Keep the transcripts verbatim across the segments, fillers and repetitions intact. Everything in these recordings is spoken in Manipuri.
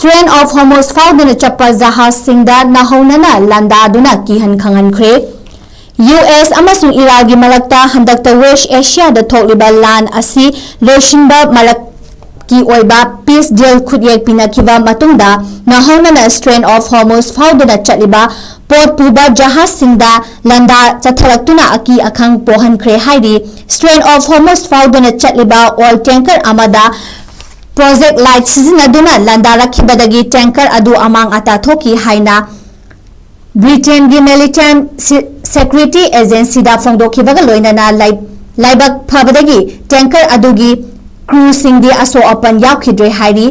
Strait of Hormuz ꯐꯥꯎꯗꯨꯅ ꯆꯠꯄ ꯖꯍꯥꯖꯁꯤꯡꯗ ꯅꯧꯍꯧꯅꯅ ꯂꯥꯟꯗꯥꯗꯨꯅ ꯀꯤꯍꯟ ꯈꯪꯍꯟꯈ꯭ꯔꯦ꯫ ꯌꯨ ꯑꯦꯁ ꯑꯃꯁꯨꯡ ꯏꯔꯥꯟꯒꯤ ꯃꯔꯛꯇ ꯍꯟꯗꯛꯇ West Asiaꯗ ꯊꯣꯛꯂꯤꯕ ꯂꯥꯟ ꯑꯁꯤ ꯂꯣꯏꯁꯤꯟꯕ ꯃꯔꯛꯀꯤ ꯑꯣꯏꯕ peace deal ꯈꯨꯠꯌꯦꯛ ꯄꯤꯅꯈꯤꯕ ꯃꯇꯨꯡꯗ ꯅꯧꯍꯧꯅꯅ Strait of Hormuz ꯐꯥꯎꯗꯨꯅ ꯆꯠꯂꯤꯕ ꯄꯣꯠ ꯄꯨꯕ ꯖꯍꯥꯖꯁꯤꯡꯗ ꯂꯥꯟꯗꯥ ꯆꯠꯊꯔꯛꯇꯨꯅ ꯑꯀꯤ ꯑꯈꯪ ꯄꯣꯛꯍꯟꯈ꯭ꯔꯦ ꯍꯥꯏꯔꯤ꯫ Strait of Hormuz ꯐꯥꯎꯗꯨꯅ ꯆꯠꯂꯤꯕ oil tanker ꯑꯃꯗ project light ꯁꯤꯖꯤꯟꯅꯗꯨꯅ ꯂꯥꯟꯗꯥꯔꯛꯈꯤꯕꯗꯒꯤ tanker ꯑꯗꯨ ꯑꯃꯥꯡ ꯑꯇꯥ ꯊꯣꯛꯈꯤ ꯍꯥꯏꯅ Britainꯒꯤ Maritime Security Agencyꯗ ꯐꯣꯡꯗꯣꯛꯈꯤꯕꯒ ꯂꯣꯏꯅꯅ ꯂꯥꯏ-, ꯂꯥꯏꯕꯛ ꯐꯕꯗꯒꯤ tanker ꯑꯗꯨꯒꯤ crewꯁꯤꯡꯗꯤ ꯑꯁꯣꯛ ꯑꯄꯟ ꯌꯥꯎꯈꯤꯗ꯭ꯔꯦ ꯍꯥꯏꯔꯤ꯫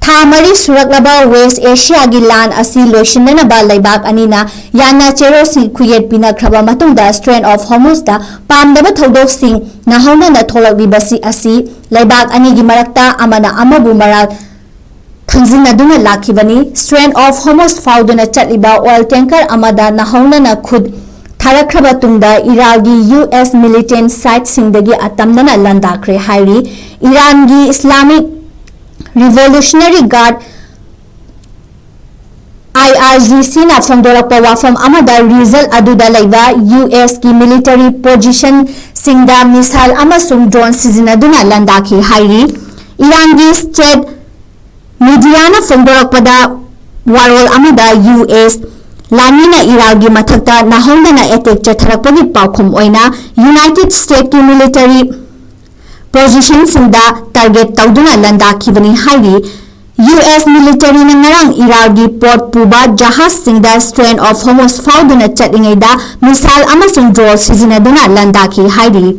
ꯊꯥ ꯃꯔꯤ ꯁꯨꯔꯛꯂꯕ West Asiaꯒꯤ ꯂꯥꯟ ꯑꯁꯤ ꯂꯣꯏꯁꯤꯟꯅꯅꯕ ꯂꯩꯕꯥꯛ ꯑꯅꯤꯅ ꯌꯥꯅ ꯆꯦꯔꯣꯜꯁꯤꯡ ꯈꯨꯌꯦꯠ ꯄꯤꯅꯈ꯭ꯔꯕ ꯃꯇꯨꯡꯗ Strait of Hormuzꯇ ꯄꯥꯝꯗꯕ ꯊꯧꯗꯣꯛꯁꯤꯡ ꯅꯧꯍꯧꯅꯅ ꯊꯣꯛꯂꯛꯂꯤꯕꯁꯤ ꯑꯁꯤ ꯂꯩꯕꯥꯛ ꯑꯅꯤꯒꯤ ꯃꯔꯛꯇ ꯑꯃꯅ ꯑꯃꯕꯨ ꯃꯔꯥꯜ ꯊꯥꯡꯖꯤꯟꯅꯗꯨꯅ ꯂꯥꯛꯈꯤꯕꯅꯤ꯫ Strait of Hormuz ꯐꯥꯎꯗꯨꯅ ꯆꯠꯂꯤꯕ oil tanker ꯑꯃꯗ ꯅꯧꯍꯧꯅꯅ ꯈꯨꯠ ꯊꯥꯔꯛꯈ꯭ꯔꯕ ꯇꯨꯡꯗ ꯏꯔꯥꯜꯒꯤ ꯌꯨ ꯑꯦꯁ militant siteꯁꯤꯡꯗꯒꯤ ꯑꯇꯝꯅꯅ ꯂꯥꯟꯗꯥꯈ꯭ꯔꯦ ꯍꯥꯏꯔꯤ꯫ ꯏꯔꯥꯟꯒꯤ Islamic Revolutionary Guard, IRGCꯅ ꯐꯣꯡꯗꯣꯔꯛꯄ ꯋꯥꯐꯝ ꯑꯃꯗ region ꯑꯗꯨꯗ ꯂꯩꯕ ꯌꯨ ꯑꯦꯁꯀꯤ military positionꯁꯤꯡꯗ missile ꯑꯃꯁꯨꯡ drone ꯁꯤꯖꯤꯟꯅꯗꯨꯅ ꯂꯥꯟꯗꯥꯈꯤ ꯍꯥꯏꯔꯤ꯫ ꯏꯔꯥꯟꯒꯤ state mediaꯅ ꯐꯣꯡꯗꯣꯔꯛꯄꯗ ꯋꯥꯔꯣꯜ ꯑꯃꯗ ꯌꯨ ꯑꯦꯁ ꯂꯥꯟꯃꯤꯅ ꯏꯔꯥꯜꯒꯤ ꯃꯊꯛꯇ ꯅꯧꯍꯧꯅꯅ attack ꯆꯠꯊꯔꯛꯄꯒꯤ ꯄꯥꯎꯈꯨꯝ ꯑꯣꯏꯅ United Statesꯀꯤ military positionꯁꯤꯡꯗ target ꯇꯧꯗꯨꯅ ꯂꯥꯟꯗꯥꯈꯤꯕꯅꯤ ꯍꯥꯏꯔꯤ꯫ ꯌꯨ ꯑꯦꯁ militaryꯅ ꯉꯔꯥꯡ ꯏꯔꯥꯜꯒꯤ ꯄꯣꯠ ꯄꯨꯕ ꯖꯍꯥꯖꯁꯤꯡꯗ Strait of Hormuz ꯐꯥꯎꯗꯨꯅ ꯆꯠꯂꯤꯉꯩꯗ missile ꯑꯃꯁꯨꯡ drone ꯁꯤꯖꯤꯟꯅꯗꯨꯅ ꯂꯥꯟꯗꯥꯈꯤ ꯍꯥꯏꯔꯤ꯫